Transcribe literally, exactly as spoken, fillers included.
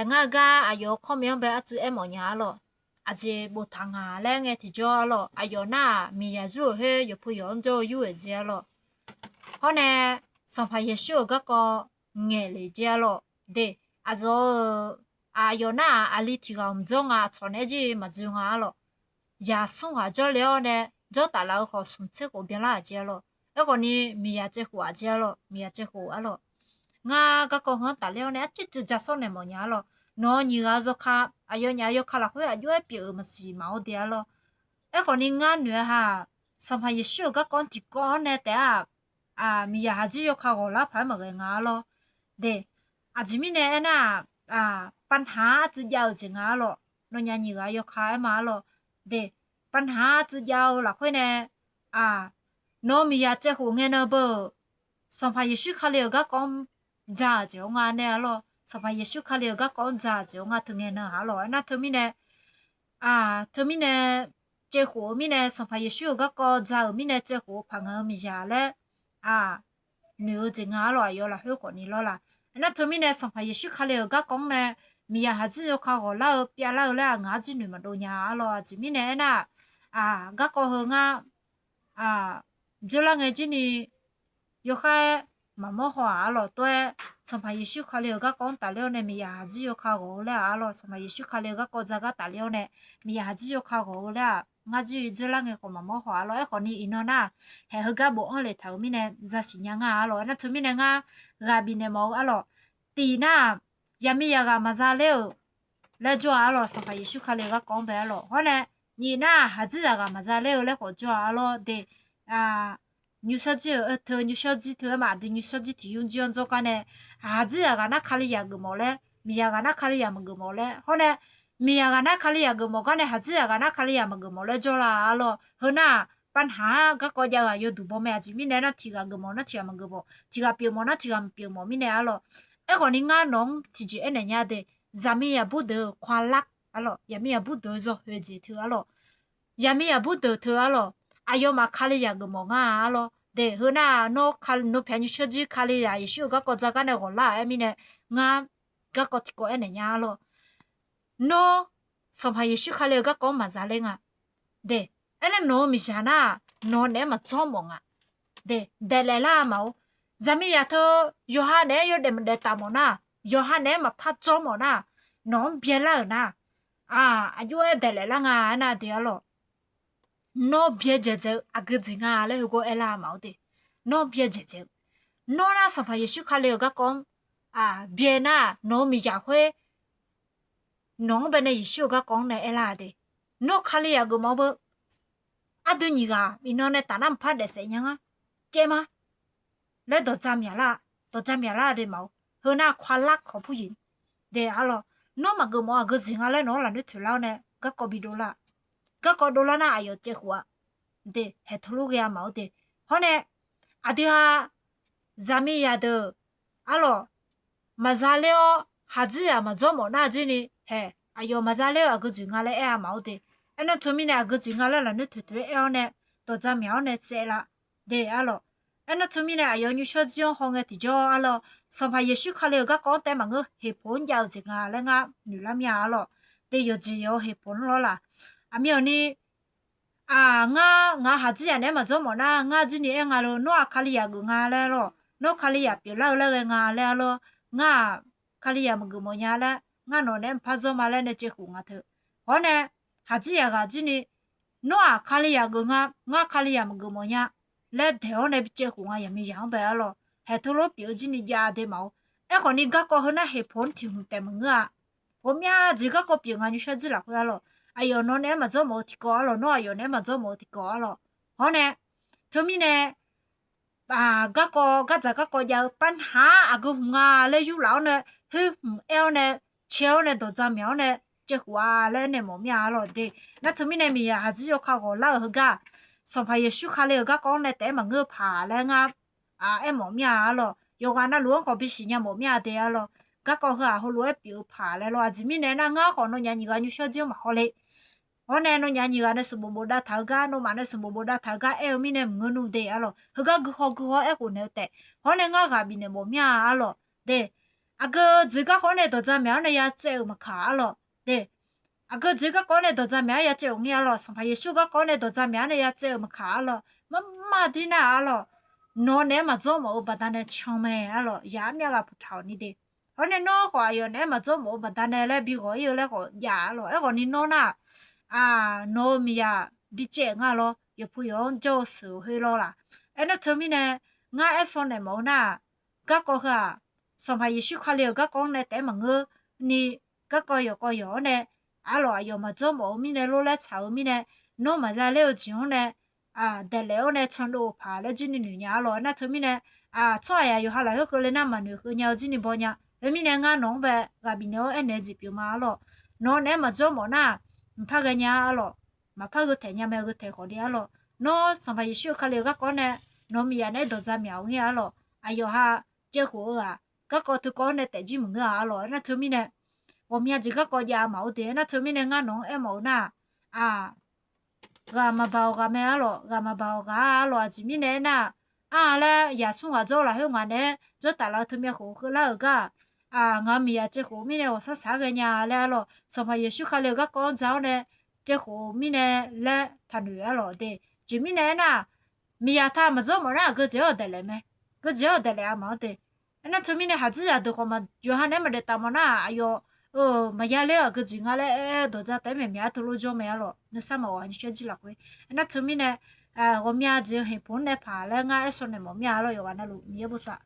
Ngar-eu gar aqyawf-eu kawrmya-anr bae artsuiv aermawf nya arlawq. Aqjeq boftaq nga laer ngae tiqjawr arlawq, aqyawf nar-aq miqyaq yur-euq khoer yawqpu yawq-anr jawr-eu yur-euq jeq arlawq. Hawr nae Sanqpaq Yeqsur-euq garkawv ngaeq lef jeq arlawq. De, aqzawq-eu aqyawf nar-aq aqli tiq ghaq-euq mqdzawr nga, aqcawq naeq-aer jir maqdzoe nga arlawq. Yaq smr ghaq jawrle-awr nae jawr taflaf-eu khawf smq tser khof byanlar-aq jeq arlawq. Aerkhawf ni miqyaq caev khof-aq jeq arlawq, miqyaq caev khof arlawq. Ngar garkawv heu-anr tafler-awr nae arcuir tsuif ja sawr naeq mawf nya arlawq. Nawq-eu nyiq ghaq-eu yawkaq, aqyawfnyaf-eu yawkaq lafkhoer aqjox-aer pyeuf-euq maqsiq maqaer de arlawq. Aerkhawf ni ngar noeq-a ha-aq, Sanqpaq Yeqsur-euq garkawv-anr tiqkawv-anr nae taef-a, miqyaq haqjir yawkaq ghawqlar paq-aer maqghae nga arlawq. De, aqjeq mirnae aernar-aq, pavnaq-anr artsuiv jav-eu jeq nga arlawq. Nawnyaf nyiq ghaq yawkaq aer ma arlawq. De, pavnaq-anr artsuiv jav-eu lafkhoer nae, nawq-eu miqyaq caev khof ngae nan beu-euq, Sanqpaq Yeqsur Kali-euq garkawv-anr ja-euq jeq-awr nga nae arlawq. Sanqpaq Yeqsur Kali-euq garkawv-anr ja-euq jeq-awr nga teu ngae nan arlawq. Aernar teumirnae, teumirnae, caev khof-eu mirnae, Sanqpaq Yeqsur-euq garkawv ja-euq mirnae caev khof-eu paq ngaq-eu miqyaq laer noeq-eu jeq nga arlawq. Aqyawf lafkhoer khawf ni lawr la. Aernar teumirnae Sanqpaq Yeqsur Kali-euq garkawv-anr nae miqyaq haqjir yawkaq ghawqlar-eu pyavlar-eu laer-aq ngaq-anr jir noeq maqdov nya arlawq. Aqjeq mirnae aernar-aq, garkawv heu ngar byanlar ngae jir ni yawkhav-aer maqmawr haw-aq arlawq. Tov-aer Sanqpaq Yeqsur Kali-euq garkawv-anr tafler-awr nae miqyaq haqjir yawkaq ghawq-eu laer-aq arlawq. Sanqpaq Yeqsur Kali-euq garkawv ja gar tafler-awr nae miqyaq haqjir yawkaq ghawq-eu laer-aq ngar jir byanlar ngae khawf maqmawr haw-aq arlawq. Aerkhawf ni iqnan nar, haeq heugar bofanr le taq-euq mirnae zasiq nya ngar arlawq. Aernar teumirnae ngar ghaq bifnaeq mawf-eu arlawq. Tiq nar-aq, yaqmiqyaq ghaq maqza ler-euq laer jawr-aq arlawq. Sanqpaq Yeqsur Kali-euq garkawv-anr bae arlawq. Hawr nae nyiq nar-aq, haqjir zaqghaq maqza ler-eu laer khawf jawr-aq arlawr. De, nymrshawr jir-euq teu nymrshawr jir teu-aer ma, aqdui nymrshawr jir tiq yur jir-anr jawr gar nae, haqjir zaqghaq nar Kali yaq geufmawf laer, miqyaq ghaq nar Kali yaq maqgeufmawf laer. Hawr nae miqyaq ghaq nar Kali yaq geufmawf gar nae, haqjir zaqghaq nar Kali yaq maqgeufmawf laer jawrlar-aq arlawq. Heu nar-aq, pavnaq-anr garkawv jav-eu aqyawf duq baw mae. Aqjeq mirnae aernar, tiq ghaq geufmawf nar tiq ghaq maqgeufmawf, tiq ghaq pyeufmawf nar tiq ghaq maqpyeufmawf mirnae arlawq. Aerkhawf ni ngar nawq-anr tiqjeq aernaeq nya de, zaqmiqyaq burdeuq-eu ความรัก arlawq, yaqmiqyaq burdeuq-eu yawqhoe jeq teu arlawq. Yaqmiqyaq burdeuq teu arlawq, aqyawfmaf Kali yaq geufmawf ngar-a arlawr. De, heu nar-aq, nawr Kali, nawr pyaq nymrshawr jir Kalizaq Yeqsur-euq garkawv ja gar nae ghawqlar-aq aer mirnae, ngar garkawv tiqkawv aernaeq nya arlawr. Nawr Sanqpaq Yeqsur Kali-euq garkawv-anr maqza ler nga. De, aernar nawq-eu miqzaq nar-aq, nawq naeq-aer maqdzawr mawf nga. De, daeqlaef lar-a maqor. Zaqmiqzaq teu yawqha naeq-aer yawdaef maqdaef taf mawf nar, yawqha naeq-aer maqpar dzawr mawf nar, nawq-anr byaelar-euq nar, aqjox-aer daeqlaef lar nga aernar de arlawr. Nawr byaerdzaeq dzaeq-eu aqgeu jeq nga laer heugar aerlar-a maqor de. Nawr byaerdzaeq dzaeq-eu, nawr nar Sanqpaq Yeqsur Kali-euq garkawv-anr byae nar-aq, nawq-eu miqzaq khoer nawq-anr bae nae Yeqsur-euq garkawv-anr nae aerlar-a de. Nawr Kali yaq geufmawf beu. Aqdui nyiq ghaq iqnan nae taf nar maqpar daefsaef nya ngar, caev ma laer dawqdzaq myaqlar, dawqdzaq myaqlar de maqor. Heu nar ความรักของผู้หญิง de arlawr. Nawr maqgeufmawf aqgeu jeq nga laer nawq-anr lafnoer toeqlar-awr nae garkawv bi dovlar. Garkawv dovlar nar aqyawf caev khof-a de, haeq teulof ghae-a maqor de. Hawr nae aqdui ha zaqmiqzaq deuq arlawr, maqza ler-awr haqdzir zaq maqdzawr mawf nar jir ni, haeq aqyawf maqza ler-eu aqgeu jeq nga laer aer-a maqor de. Aernar teumirnae aqgeu jeq nga laer lafnoer toeqtoeq-aer aer-awr nae dawqdzaq myaq-awr nae tsaevlar de arlawr. Aernar teumirnae aqyawf nymrshawr jir-anr hawngae tiqjawr arlawr, Sanqpaq Yeqsur Kali-euq garkawv-anr taef maqngeur, เหตุผล-anr jav-eu jeq nga laer ngar noeqlar mir-a arlawr. De, yawqjeq yawq-eu เหตุผล-anr lawrlaf. Aqmyanni ngar, ngaq haqdzir zaq naeq-aer maqdzawr mawf nar ngar jir ni aer nga lor, nawr-aq Kali yaq geuf nga laer arlawr, nawr Kali yaq pyeuflar-eu laer ghae nga laer arlawr, ngar-aq Kali yaq maqgeuf mawf nya laer, ngar nawq naeq-aer maqpar dzawr ma laer nae caev khof nga teu. Hawr nae haqdzir zaq ghaq jir ni, nawr-aq Kali yaq geuf nga, ngar Kali yaq maqgeuf mawf nya laer daeq-awr nae bi caev khof nga, yaqmiqzaq-anr bae arlawr. Haeq teulof pyeuf-eu jir ni jav de maqor. Aerkhawf ni garkawv heu nar เหตุผล-anr tiq hmq taef maqngeur-a. Ghawqmya jeq garkawv pyeuf nga nymrshawr jir lafkhoer arlawr. Aqyawf nawq naeq-aer maqdzawr mawf-eu tiqkawv arlawr, nawr aqyawf naeq-aer maqdzawr mawf-eu tiqkawv arlawr. Hawr nae teumirnae garkawv gardzaq garkawv jav-eu pavnaq-anr aqgeu hmq nga laer yurlaf-awr nae, khoer hmq aer-awr nae, cae-awr nae dawqdzaq myaq-awr nae caev khof-a laer nae mawf mir-a arlawr de. Nar teumirnae miqyaq haqdzir yawkaq ghawqlar-euq heugar, Sanqpaq Yeqsur Kali-euq garkawv-anr nae taef-aer maqngeur-eu paq laer ngar aer mawf mir-a arlawr. Yawqghaq navluf-anr khawf bisiq nya mawf mir-a de arlawr. Garkawv heu-aq heulof-aer pyeuf-eu paq laer lawr. Aqjeq mirnae nar ngar khawf nawnyaf nyiq ghaq nymrshawr jir-anr maqhaw le. Hawr nae nawnyaf nyiq ghaq nae sanqbof bof dav taq-eu gar, nawmaf nae sanqbof bof dav taq-eu gar aer-eu mirnae maqngeur nmr de arlawr. Heugar guihaw guihaw-awr aerkhof naeq-eu taef. Hawr nae ngar ghaq bifnaeq mawf mir-a arlawr de. aqgeu jeq garkawv-anr nae dawqdzaq myaq-awr nae ya caev-euq maqkaq arlawq de. Aqgeu jeq garkawv-anr nae dawqdzaq myaq-aer ya caev-euq ngir arlawq. Sanqpaq Yeqsur garkawv-anr nae dawqdzaq myaq-awr nae ya caev-euq maqkaq arlawq. Marmar dir nar arlawq, nawq naeq-aer maqdzawr mawf-eu baqdanae can mae arlawq. Yaq armyav ghaq puq taq-awq ni de. Hawr nae nawr khawf aqyawf naeq-aer maqdzawr mawf-eu baqdanae laer bi ghawq ir-eu laer khawf jav arlawq. Aerkhawf ni nawr nar-aq, nawq-eu miqyaq bi caev nga lawr, yawqpu yawq-anr jawr-eu sheuq-eu khoer lawr laq. Aernar teumirnae, ngar aer shaw naeq mawf-eu nar-aq, garkawv heu-aq, Sanqpaq Yeqsur Kali-euq garkawv-anr nae taef-aer maqngeur ni, garkawv yawqkawv yawq-anr nae arlawq, aqyawf maqdzawr mawf-eu mirnae, lorlaer tsaq-eu mirnae, nawr maqya ler-eu jeq-anr nae, daeqlaef-awr nae canluf-eu paq laer jir ni noeq nya arlawq. Aernar teumirnae, tsawrhaq yawqha lafkhoer keuvle nar maqnoeq keuv nya-eu jir ni baw nya. Khoermirnae ngar nawq-anr bae ghaq bifnaeq-awr aernaeq-eu jeq pyeuf ma arlawq. Nawq naeq-aer maqdzawr mawf nar-aq, mqpar ghaenya arlawq. Maqpar gheu taeq nya mae, gheu taeq khawf de arlawq. Nawr Sanqpaq Yeqsur-eu Kali-euq garkawv-anr nae nawq-eu miqyaq naeq-aer dawqdzaq myaq-awq ngir arlawq. Aqyawf ha caev khof-eu-aq, garkawv teukawv-anr nae taef jir maqngeur-a arlawq. Aernar teumirnae, ghawqmya jeq garkawv jav maqor de. Aernar teumirnae ngar nawq-anr aermawf-eu nar-aq, ghaq maqbaq-awq ghaq mae arlawq. Ghaq maqbaq-awq ghaq arlawq. Aqjeq mirnae aernar-aq, ar laer yaq smr ghaq dzawr-eu lafkhoer ngaq naeq-aer dzawr taf laf-eu teumyav khof keuvlar-euq gar-aq, ngaq-euq miqyaq caev khof mirnae ghawqshaq shaq-aer ghaenya laer arlawq. Sanqpaq Yeqsur Kali-euq garkawv-anr dzaq-awr nae caev khof mirnae laer taqnoeq arlawq de. Aqjeq mirnae aernar-aq, miqyaq ta maqdzawr mawf nar-aq, geujeq-awr daeqlaef mae. Geujeq-awr daeqlaef-a maqor de. Aernar teumirnae, khaqdzerzaq deuq khawf yawqha naeq-aer maqdaef taf mawf nar-aq, aqyawf maqya ler-eu aqgeu jeq nga laer aer dawqdzaq taef-aer maeq myav-aer teulof jawr mae arlawq. Nuisar maqghawq nishawr jir lafkhoer. Aernar teumirnae, ghawqmya jeq-eu heqpoq-anr nae paq laer ngar aer shaw naeq mawf mir-a arlawq. Yawqghaq navluf Miqyaer bosav